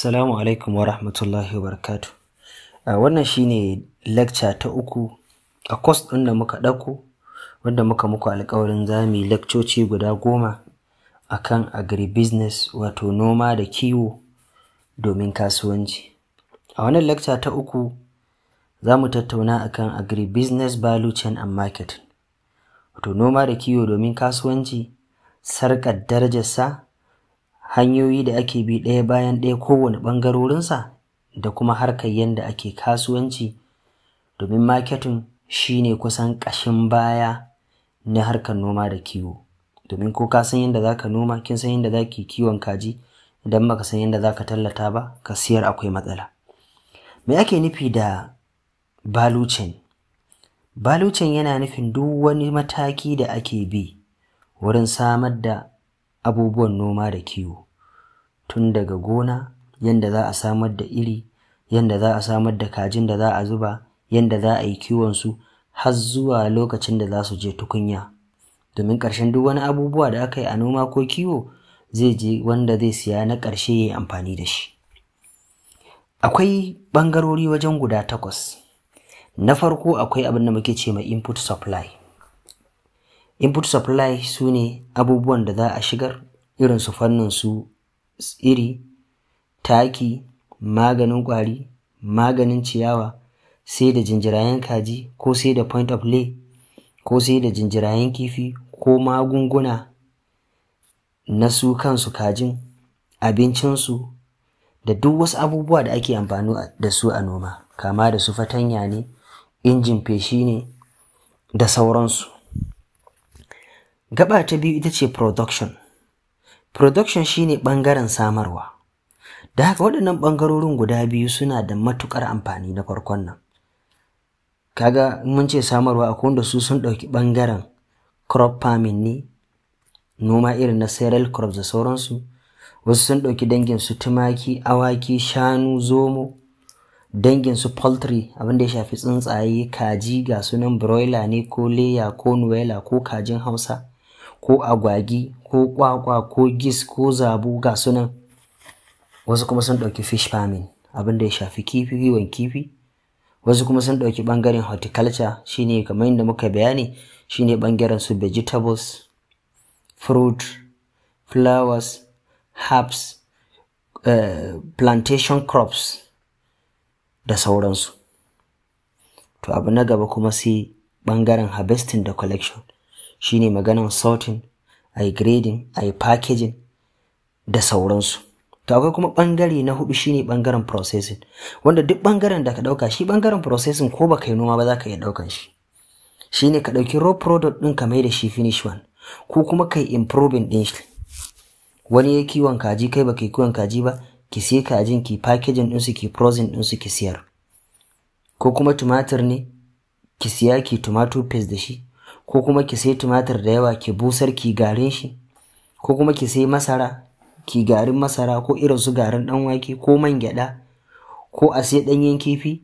Assalamu alaikum wa rahmatullahi wa barakatuh. Wannan shine lecture ta uku a course ɗin da muka ɗauko, wanda muka muku alƙawarin za mu yi lakcoci guda 10 akan agribusiness, wato noma da kiwo domin kasuwanci. A wannan lecture ta uku za mu tattauna akan agribusiness value chain and marketing, wato noma da kiwo domin kasuwanci, sarƙar darajarsa, hanyoyi da ake bi ɗaya bayan ɗaya kowane ɓangarorinsa, da kuma harkar yadda ake kasuwanci, domin marketing shine kusan ƙashin baya na harkar noma da kiwo. Domin ko ka san yadda za ka noma, kin san yadda za ki kiwon kaji, idan baka san yadda za ka tallata ba, ka siyar, akwai matsala. Me ake nufi da value chain? Value chain yana nufin duk wani mataki da ake bi wurin samar da abubuwan noma da kiwo, tun daga gona, yadda za a samar da iri, yadda za a samar da kajin da za a zuba, yadda za a yi kiwon su, har zuwa lokacin da za su je tukunya. Domin ƙarshen duk wani abubuwa da aka yi a noma ko kiwo zai je wanda zai siya na ƙarshe ya yi amfani da shi. Akwai ɓangarori wajen guda takwas. Na farko akwai abin da muke ce ma input supply. Input supply su ne abubuwan da za a shigar, irin su fannin su iri, taki, maganin ƙwari, maganin ciyawa, sai da jinjirayen kaji, ko sai da point of lay, ko sai da jinjirayen kifi, ko magunguna na su kansu kajin, abincinsu, da duk wasu abubuwa da ake amfani da su a noma, kama da su fatanya ne, injin feshi ne, da sauransu. Gaba ta biyu ita ce production. Production shine ɓangaren samarwa. Da haka waɗannan ɓangarorin guda biyu suna da matuƙar amfani na farkon nan. Kaga mun ce samarwa, akwai wanda su sun ɗauki ɓangaren crop farming ne, noma irin na cereal crops da sauransu. Wasu sun ɗauki dangin su tumaki, awaki, shanu, zomo, dangin su poultry, abin da ya shafi tsuntsaye, kaji ga sunan broiler ne ko layer ko noiler ko kajin Hausa, ko agwagi, ko kwakwa, ko geese, ko zabu ga sunan. Wasu kuma sun ɗauki fish farming, abin da ya shafi kifi, kiwon kifi. Wasu kuma sun ɗauki ɓangaren horticulture, shine kamar yadda muka bayani, shine ɓangaren su vegetables, fruit, flowers, herbs, plantation crops da sauransu. To, abu na gaba kuma sai ɓangaren harvesting da collection, shine maganan sorting, a grading, a packaging da sauransu. To, akwai kuma ɓangare na hudu, shine ɓangaren processing, wanda duk ɓangaren da ka ɗauka, shi ɓangaren processing, ko baka yi noma ba za ka iya ɗaukan shi. Shine ka ɗauki raw product ɗin ka mai da shi finish one, ko kuma kai improving ɗin shi. Wani ya kiwon kaji, kai baka yi kiwon kaji ba, ki sai kajin, ki packaging ɗinsu, ki frozen ɗinsu, ki siyar. Ko kuma tumatir ne, ki siya ki tomato paste da shi, ko kuma ki sai tumatir da yawa ki busar ki garin shi, ko kuma ki sai masara ki garin masara, ko irin su garin ɗan wake ko man gyaɗa, ko a sai ɗanyen kifi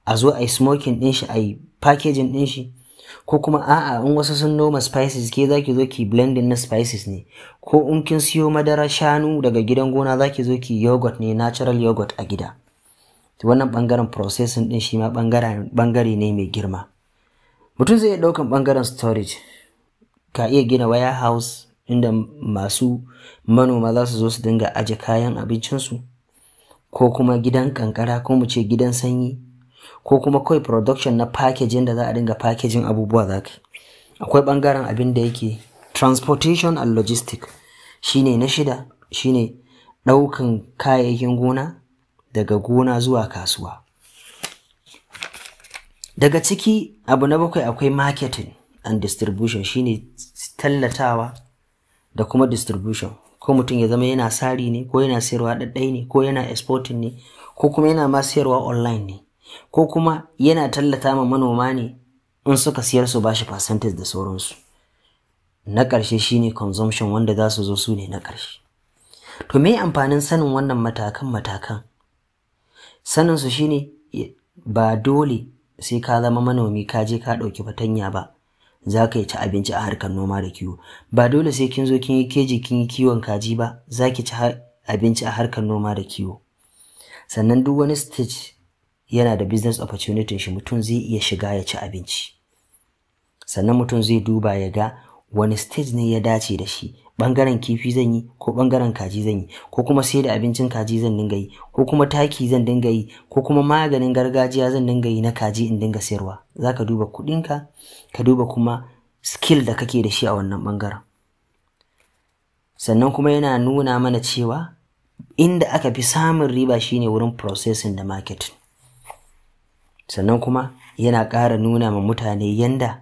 a zo a yi smoking ɗin shi, a yi packaging ɗin shi, ko kuma a'a, in wasu sun noma spices, ke za ki zo ki blending na spices ne, ko in kin siyo madara shanu daga gidan gona, za ki zo ki yogurt ne, natural yogurt a gida. Wannan bangaren processing din shi ma bangare ne mai girma. Mutum zai iya ɗaukan bangaren storage, ka iya gina warehouse inda masu manoma za su zo su dinga aje kayan abincinsu, ko kuma gidan kankara, ko mu ce gidan sanyi, ko kuma kawai production na packaging da za a dinga packaging abubuwa za ka. Akwai bangaren abin da yake transportation and logistic, shine na shida, shine ɗaukan kayayyakin gona daga gona zuwa kasuwa. Daga ciki, abu na bakwai, akwai marketing and distribution, shine tallatawa da kuma distribution, ko mutum ya zama yana sari ne, ko yana sayarwa ɗaɗɗai ne, ko yana exporting ne, ko kuma yana ma sayarwa online ne, ko kuma yana tallata ma manoma ne, in suka siyar su bashi percentage da sauransu. Na ƙarshe shine consumption, wanda za su zo su ne na ƙarshe. To, me amfanin sanin wannan matakan? Sanin su shine ba dole sai ka zama manomi ka je ka ɗauki fatanya ba za ka yi ci abinci a harkar noma da kiwo. Ba dole sai kin zo kin yi keji kin yi kiwon kaji ba za ki ci. abinci a harkar noma da kiwo. Sannan duk wani stage yana da business opportunity shi, mutum zai iya shiga ya ci abinci. Sannan mutum zai duba ya ga wani stage ne ya dace da shi. Ɓangaren kifi zan yi, ko ɓangaren kaji zan yi, ko kuma sai da abincin kaji zan dinga yi, ko kuma taki zan dinga yi, ko kuma maganin gargajiya zan dinga yi na kaji in dinga sayarwa. Za ka duba kuɗinka, ka duba kuma skill da kake da shi a wannan ɓangaren. Sannan kuma yana nuna mana cewa inda aka fi samun riba shine wurin processing da marketing. Sannan kuma yana ƙara nuna ma mutane yanda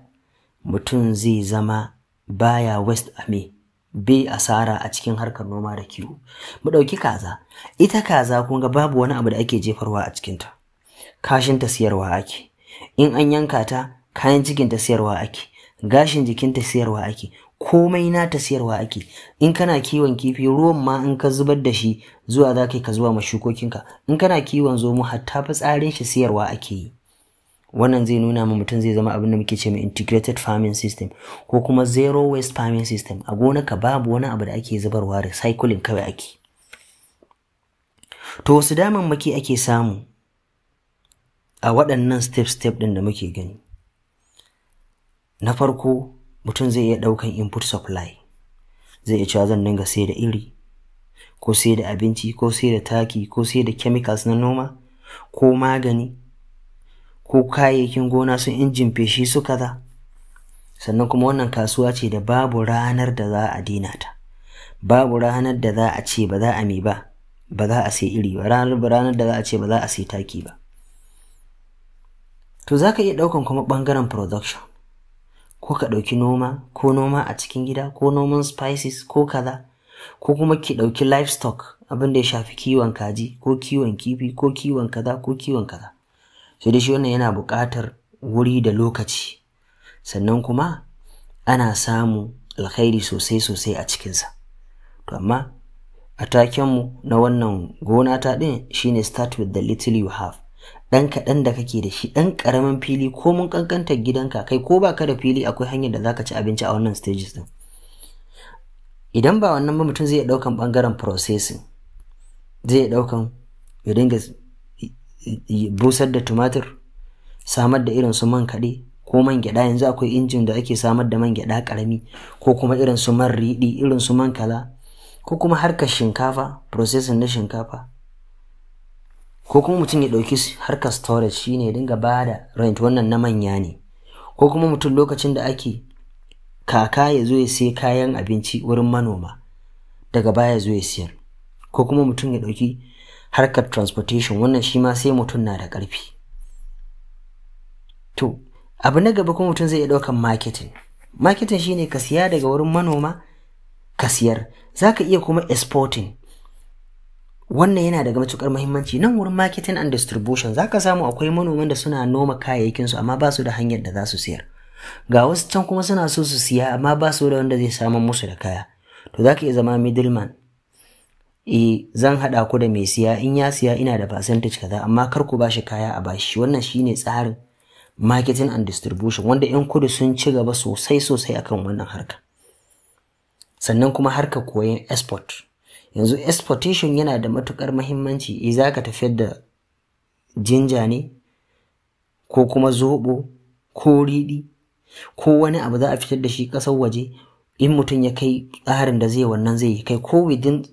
mutum zai zama baya waste a me bai asara a cikin harkar noma da kiwo. Mu ɗauki kaza. Ita kaza, kun ga babu wani abu da ake jefarwa a cikinta. Kashinta siyarwa ake. In an yanka ta, kayan cikinta siyarwa ake. Gashin jikinta siyarwa ake. Komai nata siyarwa ake. In kana kiwon kifi, ruwan ma in ka zubar da shi zuwa za ka yi ka zuba ma shukokinka. In kana kiwon zomo, hatta fitsarin shi siyarwa ake yi. Wannan zai nuna ma mutum zai zama abin da muke ce mai integrated farming system ko kuma zero waste farming system. A gonarka babu wani abu da ake zubarwa, recycling kawai ake. To, wasu damammaki ake samu a waɗannan step step ɗin da muke gani? Na farko, mutum zai iya ɗaukan input supply. Zai iya cewa zan dinga sai da iri, ko sai da abinci, ko sai da taki, ko sai da chemicals na noma, ko magani, ko kayayyakin gona, su injin feshi, su kaza. Sannan kuma wannan kasuwa ce da babu ranar da za a daina ta. Babu ranar da za a ce ba za a mi ba, ba za a sai iri ba, ranar da za a ce ba za a sai taki ba. To, za ka iya ɗaukan kuma ɓangaren production, ko ka ɗauki noma, ko noma a cikin gida, ko noman spices, ko kaza, ko kuma ki ɗauki livestock, abin da ya shafi kiwon kaji, ko kiwon kifi, ko kiwon kaza, ko kiwon kaza. Sai dai shi wannan yana buƙatar wuri da lokaci, sannan kuma ana samu alkhairi sosai sosai a cikinsa. To, amma a takenmu na wannan gona ta ɗin shine "Start with the little you have". Ɗan kaɗan da kake da shi, ɗan ƙaramin fili, ko mun ƙanƙantar gidanka, kai ko baka da fili, akwai hanyar da zaka ci abinci a wannan stages ɗin. Idan ba wannan ba, mutum zai iya ɗaukan ɓangaren processing. Zai iya ɗaukan ya dinga busar da tumatir, samar da irin su man kaɗe ko man gyaɗa. Yanzu akwai injin da ake samar da man gyaɗa ƙarami, ko kuma irin su man riɗi, irin su man kaza, ko kuma harkar shinkafa, processing na shinkafa, ko kuma mutum ya ɗauki harkar storage, shine ya dinga ba da rent. Wannan na manya ne. Ko kuma mutum lokacin da ake kaka ya zo ya sai kayan abinci wurin manoma, daga baya ya zo ya siyar. Ko kuma mutum ya ɗauki harkar transportation. Wannan shi ma sai mutum na da ƙarfi. To, abu na gaba kuma, mutum zai iya ɗaukan marketing. Marketing shine ka siya daga wurin manoma ka siyar. Za ka iya kuma exporting. Wannan yana daga matukar muhimmanci nan wurin marketing and distribution. Za ka samu akwai manoman da suna noma kayayyakinsu amma ba su da hanyar da za su siyar. Ga wasu can kuma suna so su siya amma ba su da wanda zai samar musu da kaya. To, za ka iya zama middleman. E, zan haɗa ku da mai siya, in ya siya ina da percentage kaza, amma kar ku bashi kaya a bashi. Wannan shine tsarin marketing and distribution, wanda 'yan kudu sun ci gaba sosai sosai akan wannan harka. Sannan kuma harka koyon export. Yanzu exportation yana da matukar mahimmanci. E, za ka tafiyar da jinja ne, ko kuma zoɓo, ko riɗi, ko wani abu za a fitar da shi ƙasar waje. In mutum ya kai tsarin da zai wannan, zai yi. Kai, ko within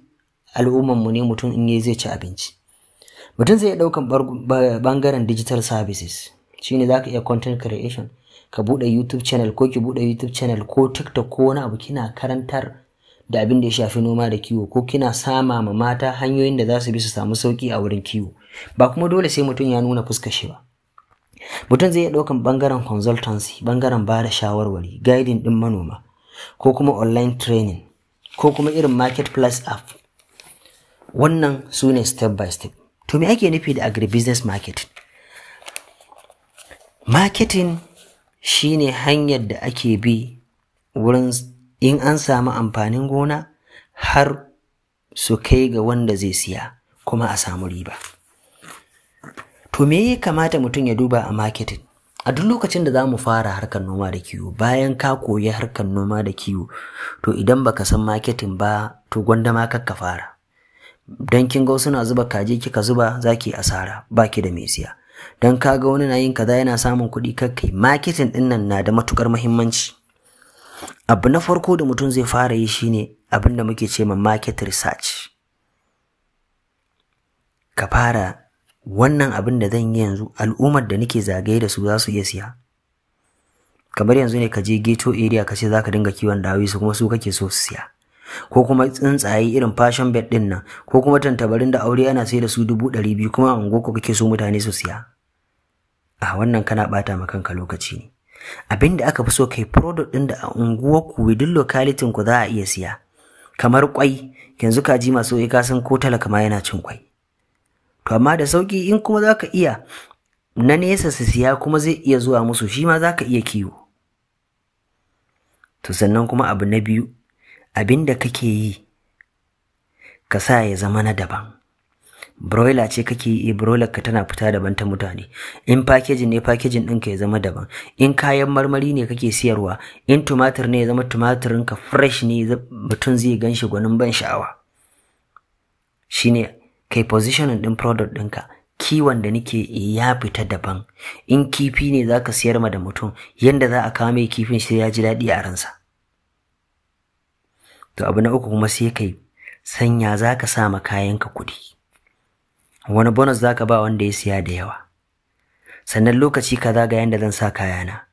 al'ummanmu ne mutum in yi zai ci abinci. Mutum zai iya ɗaukan ɓangaren digital services, shine za ka iya content creation, ka buɗe YouTube channel, ko ki buɗe YouTube channel ko TikTok ko wani abu, kina karantar da abin da ya shafi noma da kiwo, ko kina sama ma mata hanyoyin da za su bi su samu sauki a wurin kiwo. Ba kuma dole sai mutum ya nuna fuskar shi ba. Mutum zai iya ɗaukan ɓangaren consultancy, ɓangaren ba da shawarwari, guiding ɗin manoma, ko kuma online training, ko kuma irin marketplace app. Wannan su ne step by step. To, me ake nufi da agribusiness marketing? Marketing shine hanyar da ake bi wurin in an samu amfanin gona har su kai ga wanda zai siya kuma a samu riba. To, me ya kamata mutum ya duba a marketing? A duk lokacin da za mu fara harkar noma da kiwo, bayan ka koyi harkar noma da kiwo, to idan baka san marketing ba, to gwanda ma kar ka fara. Don kin ga suna zuba kaji kika zuba, za ki asara, ba ki da mai siya. Don ka ga wani na yin kaza yana samun kuɗi, kakkai. Marketing ɗin nan na da matukar muhimmanci. Abu na farko da mutum zai fara yi shine abin da muke ce ma market research. Ka fara wannan abin da zan yi yanzu, al'ummar da nake zagaye da su za su iya siya? Kamar yanzu ne ka je ghetto area ka ce za ka dinga kiwon dawisu, kuma su kake so su siya, ko kuma tsuntsaye irin fashion bird din nan, ko kuma tantabarin da aure ana sai da su 200,000, kuma a unguwarku kake so mutane su siya. A wannan kana bata ma kanka lokaci ne. Abin da aka fi so, kai product din da a unguwarku, within locality ku, za a iya siya. Kamar kwai, yanzu kaji masu ka san ko talaka ma yana cin kwai. To amma da sauki in kuma za ka iya na nesa su siya, kuma zai iya zuwa musu, shi ma za ka iya kiwo. To sannan kuma abu na biyu, abin da kake yi ka sa ya zama na daban. Broiler ce kake yi, broiler ka tana fita daban ta mutane. In packaging ne, packaging ɗinka ya zama daban. In kayan marmari ne kake siyarwa, in tumatir ne, ya zama tumatirin ka fresh ne, mutum zai gan shi gwanin ban sha'awa. Shine kai positioning ɗin product ɗinka. Kiwon da nake ya fita daban. In kifi ne zaka siyar ma da mutum, yanda za a kawo mai kifin sai ya ji daɗi a ransa. To abu na uku kuma, sai kai sanya za ka sa ma kayanka kuɗi, wani bonus za ka ba wanda ya siya da yawa. Sannan lokaci kaza ga yanda zan sa kayana.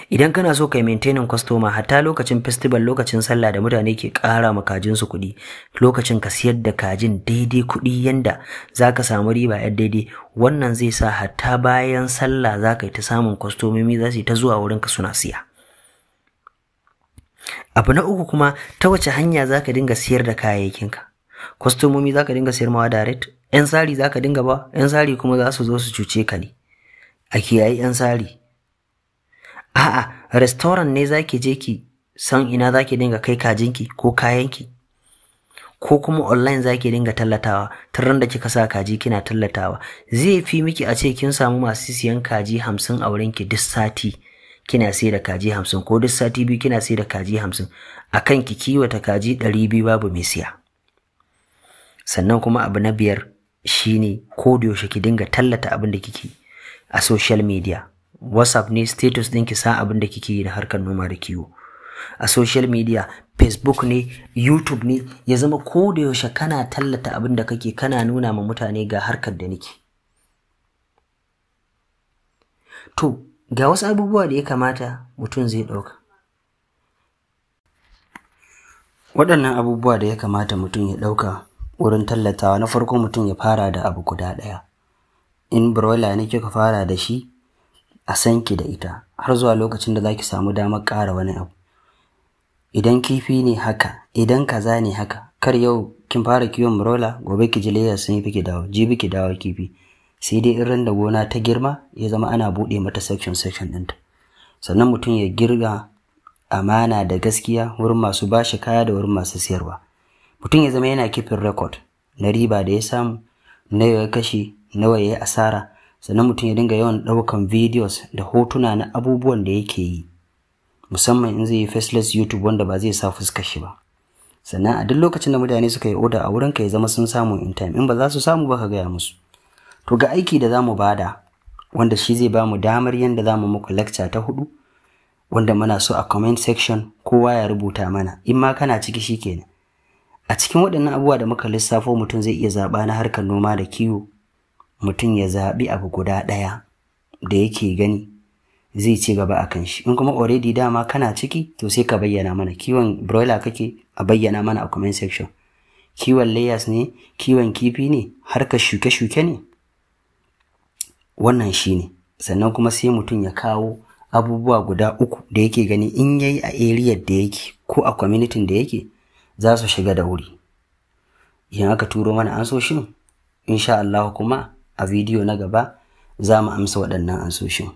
Idan kana so kai maintaining customer, hatta lokacin festival, lokacin sallah da mutane ke ƙara ma kajinsu kuɗi, lokacin ka siyar da kajin daidai kuɗi yanda za ka samu riba yar daidai. Wannan zai sa hatta bayan sallah za ka yi ta samun kwastomomi, za su yi ta zuwa wurinka suna siya. Abu na uku kuma, ta wace hanya za ka dinga siyar da kayayyakinka? Kwastomomi za ka dinga siyar mawa direct? 'Yan sari za ka dinga ba? 'Yan sari kuma za su zo su cuce ka ne, a kiyayi 'yan sari. A'a, restaurant ne za ki je ki san ina za ki dinga kai kajinki ko kayanki, ko kuma online za ki dinga tallatawa? Tun da kika sa kaji kina tallatawa, zai fi miki a ce kin samu masu siyan kaji 50 a wurinki duk sati, kina sai da kaji 50, ko duk sati 2 kina sai da kaji 50, a kan ki kiwata kaji 200 babu mai siya. Sannan kuma abu na biyar shine ko da yaushe ki dinga tallata abin da kike a social media. WhatsApp ne, status ɗinki sa abin da kike yi na harkar noma da kiwo a social media, Facebook ne, YouTube ne, ya zama ko da yaushe kana tallata abin da kake, kana nuna ma mutane ga harkar da nake. To ga wasu abubuwa da ya kamata mutum zai ɗauka. Waɗannan abubuwa da ya kamata mutum ya ɗauka wurin tallatawa: na farko, mutum ya fara da abu guda ɗaya. In broiler ne kika fara da shi, a san ki da ita har zuwa lokacin da za ki samu damar ƙara wani abu. Idan kifi ne haka, idan kaza ne haka. Kar yau kin fara kiwon broiler, gobe ki ji layers sun yi, ki dawo, jibi ki dawo kifi. Sai dai in da gona ta girma, ya zama ana buɗe mata section section ɗinta. Sannan mutum ya girga amana da gaskiya wurin masu bashi kaya da wurin masu siyarwa. Mutum ya zama yana keeping record na riba da ya samu, nawa ya kashe, nawa ya yi asara. Sannan mutum ya dinga yawan ɗaukan videos da hotuna na abubuwan da yake yi, musamman in zai yi faceless YouTube wanda ba zai sa fuskar shi ba. Sannan a duk lokacin da mutane suka yi order a wurinka, ya zama sun samu in time. In ba za su samu ba, ka gaya musu. To ga aiki da za mu bada, wanda shi zai ba mu damar yadda za mu muku lecture ta hudu, wanda muna so a comment section kowa ya rubuta mana. In ma kana ciki, shikenan. A cikin waɗannan abubuwa da muka lissafo, mutum zai iya zaɓa na harkar noma da kiwo, mutum ya zaɓi abu guda ɗaya da yake gani zai ci gaba a kan shi. In kuma already dama kana ciki, to sai ka bayyana mana. Kiwon broiler kake, a bayyana mana a comment section. Kiwon layers ne, kiwon kifi ne, harkar shuke-shuke ne, wannan shi ne. Sannan kuma sai mutum ya kawo abubuwa guda uku da yake gani in yayi a area da yake ko a community da yake, za su shiga da wuri. Idan aka turo mana ansoshin, insha Allah kuma a bidiyo na gaba za mu amsa waɗannan ansoshin.